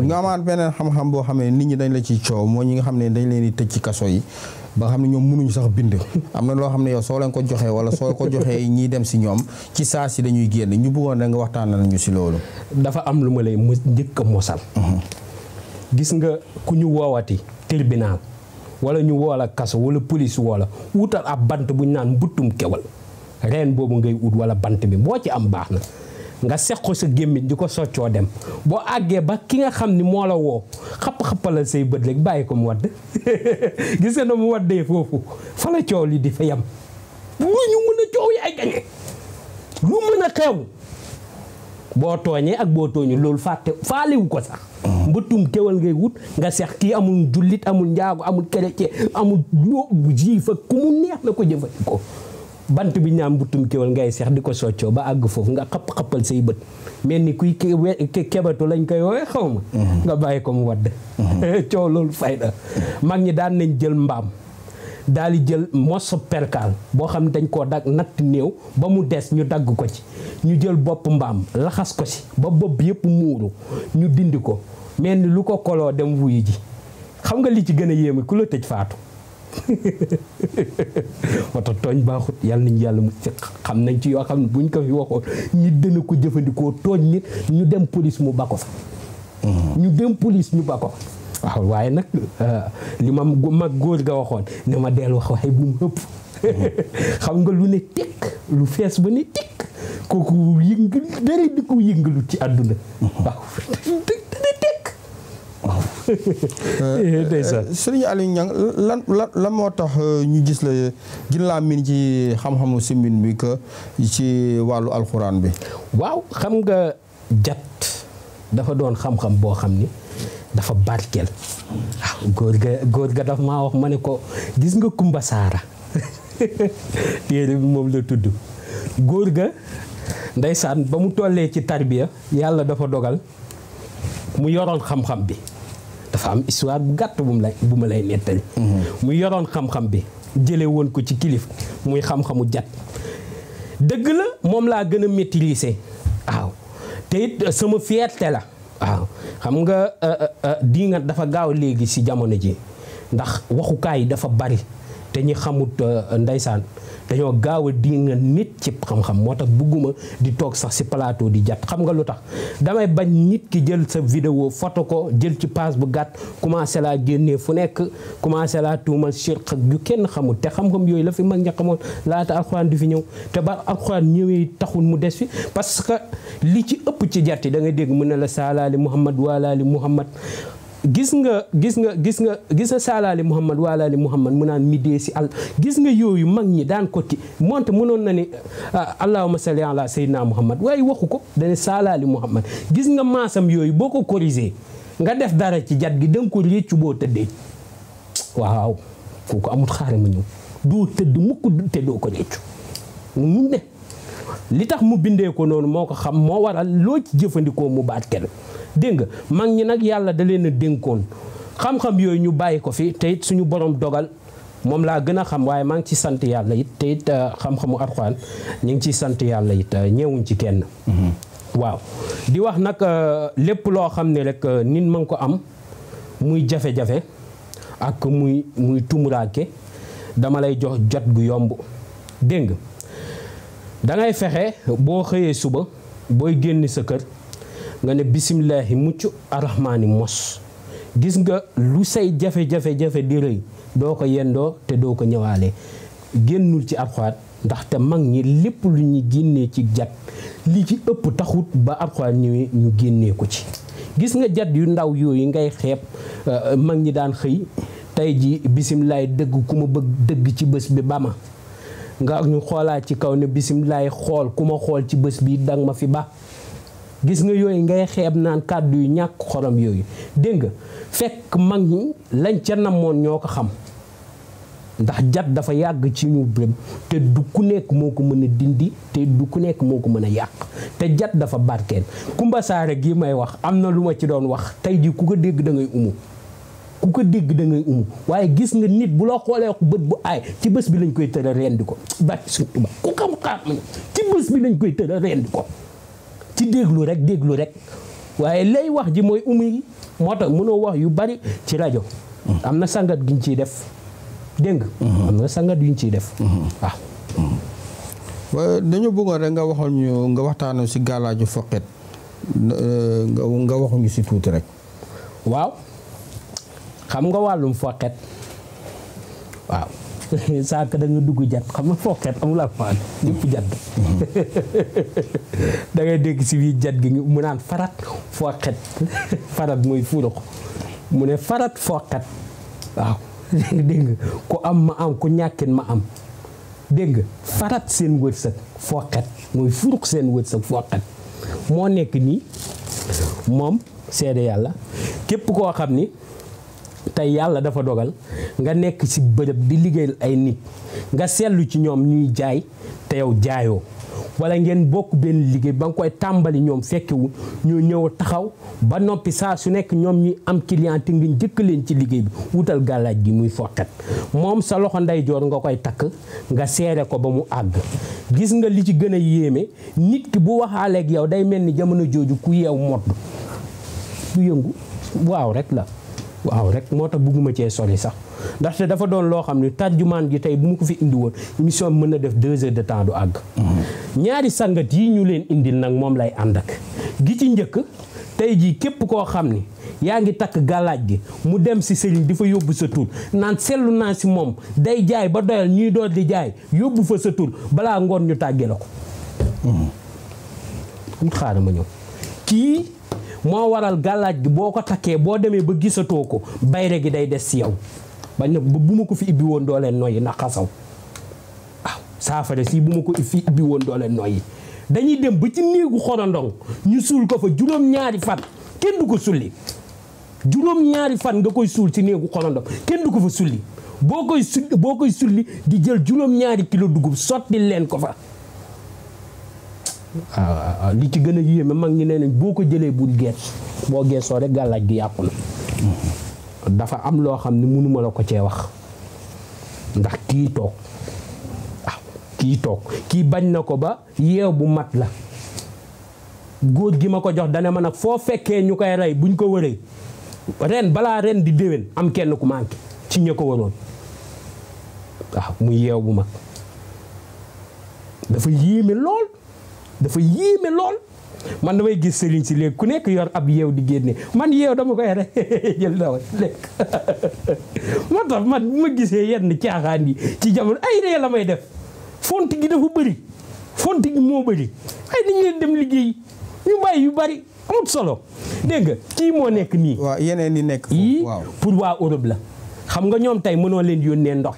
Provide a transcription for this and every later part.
nga amaat beneen xam-xam boo xam ne nit ñi dañ la ci coow moo ñi nga xam ne dañ leen di tëj ci kaso yi ba xam ne ñoom mënuñu sax bind am na loo xam ne yow soo leen ko joxee wala soo ko joxee ñiy dem si ñoom ci saa si dañuy génn ñu bëggoon rek nga waxtaanal ñu si loolu. dafa am lu ma lay njëkk a mosal. gis nga ku ñu woowati tribunal wala ñu woola kaso wala police woola wutal ab bant bu ñu naan mbuttum kewal reen boobu ngay ut wala bant bi boo ci am baax na. nga seq ko sa gémmiñ di ko soccoo dem boo àggee ba ki nga xam ni moo la woo xapp-xappalal say bët rek bàyyi ko mu wadd gis nga na mu waddee foofu fa la coow li di fa yem lu ñu mën a coow yi ay gañe lu mën a xew boo tooñee ak boo tooñu loolu faalewu ko sax mbëttum kewal ngay wut nga seq kii amul jullit amul njaago amul chrétien amul juif ak ku mu neex na ko jëfandikoo bant bi ñaam mbuttum kéwal ngay seex di ko soccoo ba àgg foofu nga xapp-xappal say bët mel ni kuy kebatu lañ koy woowee xaw ma nga bàyyi ko mu wadd coow loolu fayda mag ñi daan nañ jël mbaam daal di jël moso perkaal boo xam ne dañ koo dag natt néew ba mu des ñu dagg ko ci ñu jël bopp mbaam laxas ko ci ba bopp yëpp muuru ñu dindi ko mel ni lu ko koloo dem wuyu ji xam nga li ci gën a yéeme ku la tëj faatu moo tax tooñ baaxut yàlla nañu yàlla mu xam nañ ci yoo xam ne buñ ko fi waxoon nit dana ko jëfandikoo tooñ nit ñu dem police mu ba ko fa ñu dem police ñu ba ko fa waaw waaye nag li ma mag góor ga waxoon ne ma del wax waaye bu mu ëpp xam nga lu ne tekk lu fees ba ne tekk kooku yëngal dara di ko yëngalu ci àdduna waaw Sëriñ Aliou Niang lan moo tax ñu gis la gën laa min ci xam-xamu simbin bi que ci wàllu alxuraan bi. waaw xam nga jat dafa doon xam-xam boo xam ni dafa barkeel waaw góor ga dafa maa wax ma ne ko gis nga Kumba Saara téere bi moom la tudd góor ga ndeysaan ba mu tollee ci tarbiya yàlla dafa dogal mu yoroon xam-xam bi. dafa am histoire bu gàtt bu ma lay nettali mu yoroon xam-xam bi jële woon ko ci kilif muy xam-xamu jat dëgg la moom laa gën a maîtriser waaw te it sama fierté la waaw xam nga di nga dafa gaaw léegi ci jamono ji ndax waxukaay yi dafa bari te ñi xamut ndeysaan dañoo gaaw a di nga nit ci xam-xam moo tax bëgguma di toog sax ci plateau di jat xam nga lu tax damay bañ nit ki jël sa vidéo photo ko jël ci page bu gàtt commencé laa génnee fu nekk commencé laa tuumal shirk yu kenn xamul te xam-xam yooyu la fi mag ña xamoon laata alxuraan di fi ñëw te ba alxuraan ñëwee taxul mu des fi parce que li ci ëpp ci jat yi da ngay dégg mu ne la saalaali Muhammad waalaali Muhammad gis nga saalaali Muhammad waalaali Muhammad mu naan midee si àll gis nga yooyu mag ñi daan ko ci moonte mënoon na ni allahumma salli ala sayyidina Muhammad waaye waxu ko dane saalaali Muhammad gis nga maasam yooyu boo ko corrigé nga def dara ci jat gi danga ko réccu boo tëddee waaw kooku amul xaare ma ñëw doo tëdd mukk te doo ko réccu mu ne li tax mu bindee ko noonu moo ko xam moo waral loo ci jëfandikoo mu baat kenn dégg nga mag ñi nag yàlla da leen a dénkoon xam-xam yooyu ñu bàyyi ko fi te it suñu borom dogal moom laa gën a xam waaye maa ngi ci sant yàlla it te it xam-xamu alxuraan ñu ngi ciy sant yàlla it ñëwuñ ci kenn waaw di wax nag lépp loo xam ne rek nit ma ngi ko am muy jafe-jafe ak muy tumuraake dama lay jox jot gu yomb dégg nga da ngay fexe boo xëyee suba booy génn sa kër nga ne bisimilahi mucc arrahmaani mos gis nga lu say jafe-jafe di rëy doo ko yendoo te doo ko ñëwaale génnul ci alxuraan ndaxte mag ñi lépp lu ñu génnee ci jat li ci ëpp taxut ba alxuraan ñëwee ñu génnee ko ci gis nga jat yu ndaw yooyu ngay xeeb mag ñi daan xëy tey ji bisimilahi dëgg ku ma bëgg dëgg ci bés bi ba ma nga ñu xoolaat ci kaw ne bisimilaay xool ku ma xool ci bés bi danga ma fi ba gis nga yooyu ngay xeeb naan kàddu yu ñàkk xorom yooyu dégg nga fekk mag ñi lañ ca namoon ñoo ko xam ndax jat dafa yàgg ci ñu bërëb te du ku nekk moo ko mën a dindi te du ku nekk moo ko mën a yàq te jat dafa barkeel Kumba Saare gi may wax am na lu ma ci doon wax tey ji ku ko dégg da ngay umu ku ko dégg da ngay umu waaye gis nga nit bu la xoolee bët bu aay ci bés bi lañ koy tëra rendi ko bàkki surtout ba ku xam-xam ci bés bi lañ koy tëra rendi ko ci déglu rek waaye lay wax ji mooy umu yi moo tax mënoo wax yu bari ci rajo am na sangat giñ ciy def dégg nga am na sangat yuñ ciy def waaw dañu bëggoon rek nga waxoon ñu nga waxtaanu si gàllaaju foqet nga waxuñu si tuuti rek waaw xam nga wàllum foqet waaw saaka da nga dugg jat xam nga foqet amul alfaan ñëpp jat da ngay dégg si biir jat gi mu naan farat foqet farat mooy fuurux mu ne farat foqet waaw dégg nga ku am ma am ku ñàkkin ma am dégg nga farat seen wërsëg foqet mooy fuurux seen wërsëg foqet moo nekk nii moom seede yàlla képp koo xam ni tey yàlla dafa dogal nga nekk ci bërëb di liggéeyal ay nit nga seetlu ci ñoom ñuy jaay te yow jaayoo wala ngeen bokk benn liggéey ba nga koy tàmbali ñoom fekkewu ñoo ñëw taxaw ba noppi saa su nekk ñoom ñuy am client te nga njëkk leen ci liggéey bi wutal gàllaaj gi muy foqet moom sa loxo ndeyjoor nga koy takk nga seere ko ba mu àgg gis nga li ci gën a yéeme nit ki bu waxaaleeg yow day mel ni jamono jooju ku yeew modd du yëngu waaw rek la waaw rek moo tax bugguma cee sori sax ndaxte dafa doon loo xam ne tarjumaan gi tey bu mu ko fi indi woon émission bi mën na def 2 heures de temps du àgg ñaari sangat yi ñu leen indil nag moom lay ànd ak gi ci njëkk tey jii képp koo xam ni yaa ngi takk gàllaaj gi mu dem si sëriñ di fa yóbbu sa tur naan seetlu naa si moom day jaay ba doyal ñuy door di jaay yóbbu fa sa tur balaa ngoon ñu tàggee la ko xaaral ma ñëw kii moo waral gàllaaj gi boo ko takkee boo demee ba gisatoo ko bayre gi day des si yow bañ na bu ma ko fi ibbi woon doo leen noyyi ndax xasaw waaw saafara si bu ma ko fi ibbi woon doo leen noyyi dañuy dem ba ci néegu xorondong ñu suul ko fa juróom-ñaari fan kenn du ko sulli juróom-ñaari fan nga koy suul ci néegu xorondong kenn du ko fa sulli boo koy sulli di jël juróom-ñaari kilo dugub sotti leen ko fa waaw li ci gën a yéeme mag ñi nee nañ boo ko jëlee bul gees boo geesoo rek gàllaaj gi yàqu na dafa am loo xam ne mënuma la ko cee wax ndax kii toog waaw kii bañ na ko ba yeew bu mat la góor gi ma ko jox dana ma nag foo fekkee ñu koy rey buñ ko wëree ren balaa ren di déwén am kenn ku manqué ci ña ko waroon waaw mu yeew bu mag dafa yéeme lool man damay gis sëriñ si léegi ku nekk yor ab yeew di génne man yeew dama koy rek jël dawa lekk moo tax man bu ma gisee yenn caaxaan yi ci jamono ay ree la may def font gi dafa bëri font gi moo bëri ay dañu leen dem liggéey ñu bàyyi yu bëri amut solo dégg nga kii moo nekk nii waaw yeneen yi nekk yii pour waa Europe la xam nga ñoom tey mënoo leen yónnee ndox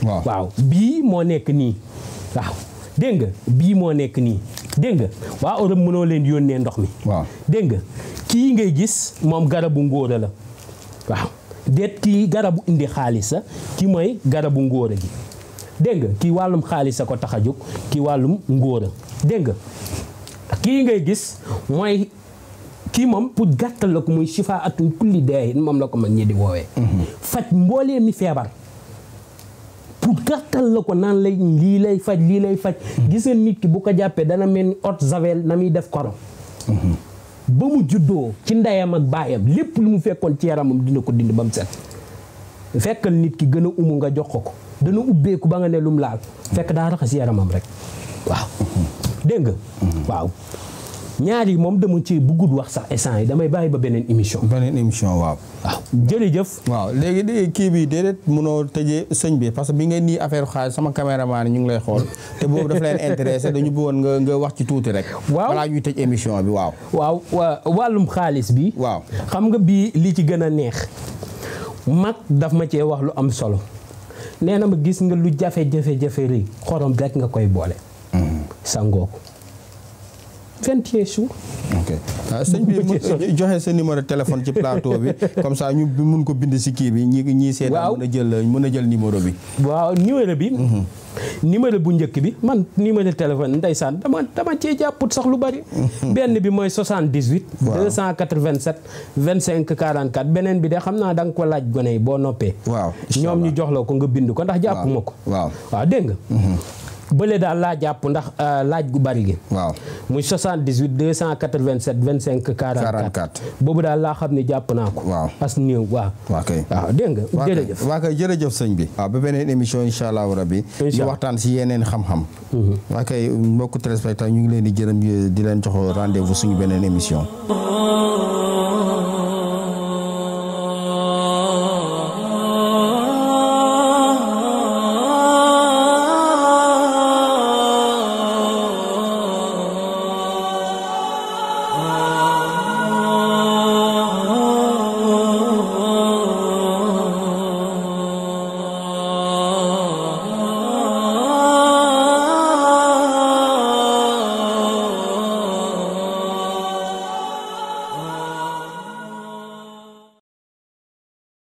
waaw bii moo nekk nii waaw dégg nga bii moo nekk nii dégg nga waa Europe mënoo leen yónnee ndox mi waaw dégg nga kii ngay gis moom garabu ngóora la waaw déet kii garabu indi xaalis la kii mooy garabu ngóora gi dégg nga kii wàllum xaalis a ko tax a jóg kii wàllum ngóora dégg nga kii ngay gis mooy kii moom pour gàttal la ko muy shifaatun kulli daa'in moom la ko mag ñi di woowee faj mboolee mi feebar pour gàttal la ko naan lay lii lay faj gis nga nit ki bu ko jàppee dana mel ni eau de javel na muy def koro ba mu juddoo ci ndeyam ak baayam lépp lu mu fekkoon ci yaramam dina ko dindi ba mu set fekkal nit ki gën a umu nga jox ko dana ubbeeku ba nga ne lum laal fekk daa raxas yaramam rek waaw dégg nga waaw ñaar yi moom dama ci bëggul wax sax essence yi damay bàyyi ba beneen émission waaw jërëjëf waaw léegi di kii bi déedéet mënoo tëjee sëñ bi parce que bi ngeen nii affaire xaalis sama caméraman ñu ngi lay xool te boobu daf leen intéressé dañu bëggoon nga wax ci tuuti rek balaa ñuy tëj émission bi waaw wàllum xaalis bi waaw xam nga bii li ci gën a neex mag daf ma cee wax lu am solo nee na ma gis nga lu jafe-jafe rëy xorom rek nga koy boole. sangoo ko 21 jours. ok sëñ bi joxe sa numéro téléphone ci plateau bi comme ça ñu mun ko bind si kii bi ñi seetaan mën a jël numéro bi. waaw numéro bi. numéro bu njëkk bi man numéro téléphone ndeysaan dama cee jàpput sax lu bari. benn bi mooy 78. waaw 287 25 44 beneen bi de xam naa da nga ko laaj gone yi boo noppee. waaw ñoom ñu jox la ko nga bind ko ndax jàppuma ko. waaw dégg nga. bële daal laa jàpp ndax laaj gu bari gi. waaw muy 78 287 25 44. boobu daal laa xam ne jàpp naa ko. waaw as néew waaw. waaw dégg nga jërëjëf. waa kay jërëjëf sëñ bi. waaw ba beneen émission incha allahu rabbi. ñu waxtaan si yeneen xam-xam. waa kay mbokku téléspectateurs ñu ngi leen di jërëm di leen jox rendez-vous suñu beneen émission.